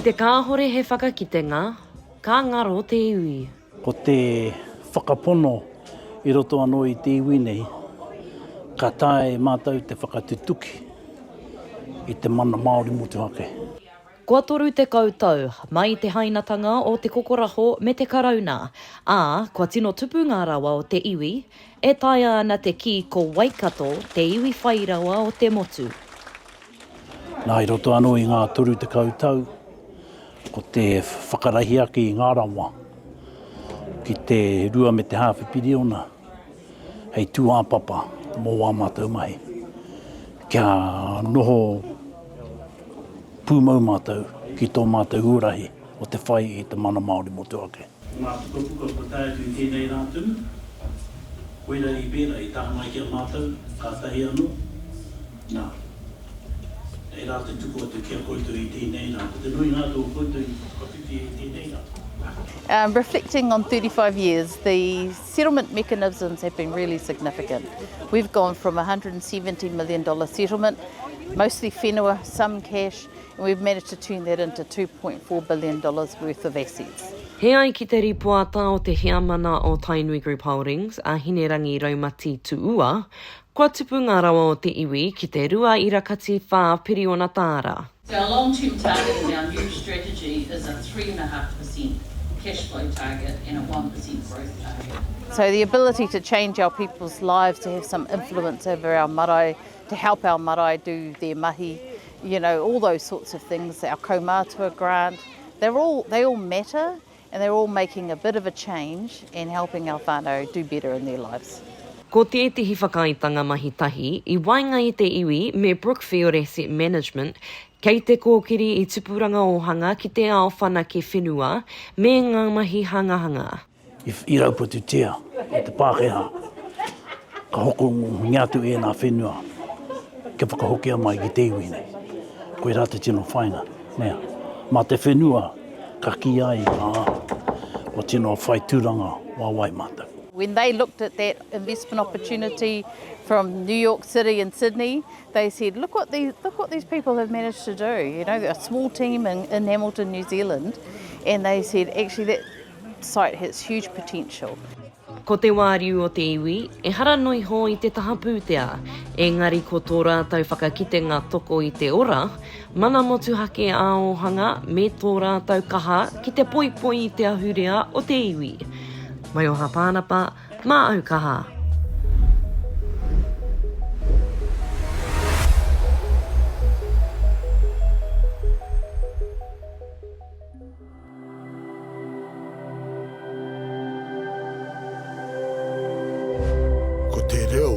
Ki te kāhore he whakakitenga, ka ngaro te iwi. Ko te whakapono i roto anō i te iwi nei, ka taea e mātou te whakatutuki i te mana Māori motuhake. Kua 30 tau mai i te hainatanga o te kokoraho me te Karauna, ā, kua tino tupu ngā rawa o te iwi, e taea ana te kī ko Waikato te iwi whai rawa o te motu. Nā, i roto anō i ngā 30 tau, ko te whakarahi ake i ngā rawa ki te rua me te hāwhe piriona hei tūāpapa mō wā mātou mahi, kia noho pūmau mātou ki tō mātou huarahi o te whai i te mana Māori motuhake. Ko ngā pukapuka kua tae atu i tēnei rā tonu, koirā i pērā i tā mai ki a mātou, kātahi anō, nā, ērā te tuku atu ki a koutou i tēnei rā, ko te nuinga atu o koutou i whakawhiwhia i tēnei rā. Reflecting on 35 years, the settlement mechanisms have been really significant. We've gone from a $170 million settlement, mostly whenua, some cash, and we've managed to turn that into $2.4 billion worth of assets. He ai ki te ripoata o te heamana o Tainui Group Holdings, a Hinerangi Raumati Tuua, kua tupu ngā rawa o te iwi ki te 2.4 piriona tāra. So our long term target in our new strategy is a 3.5% cash flow target and a 1% growth target. So the ability to change our people's lives, to have some influence over our marae, to help our marae do their mahi, you know, all those sorts of things, our kaumātua grant, they're all, they all matter and they're all making a bit of a change and helping our whānau do better in their lives. Ko tētehi whakaaetanga mahi tahi i waenga i te iwi me Brookfield Asset Management kei te kōkiri i Tupuranga Ōhanga ki te ao whanake whenua me ngā mahi hangahanga. I raupatutia e te Pākehā, ka hokongia atu ēnā whenua kia whakahokia mai ki te iwi nei. Koirā te tino whāinga, nē. Mā te whenua ka kī ai, ā, kua tino whai tūranga wāwae mātou. When they looked at that investment opportunity from New York City and Sydney, they said, look what these, look what these people have managed to do. You know, a small team in, in Hamilton, New Zealand, and they said, actually that site has huge potential. Ko te wāriu o te iwi, ehara noiho i te taha pūtea, engari ko tō rātou whakakitenga toko i te ora, mana motuhake ā-ōhanga me tō rātou kaha ki te poipoi i te ahurea o te iwi. Maioha Pānapa, mā au kaha. Ko te reo.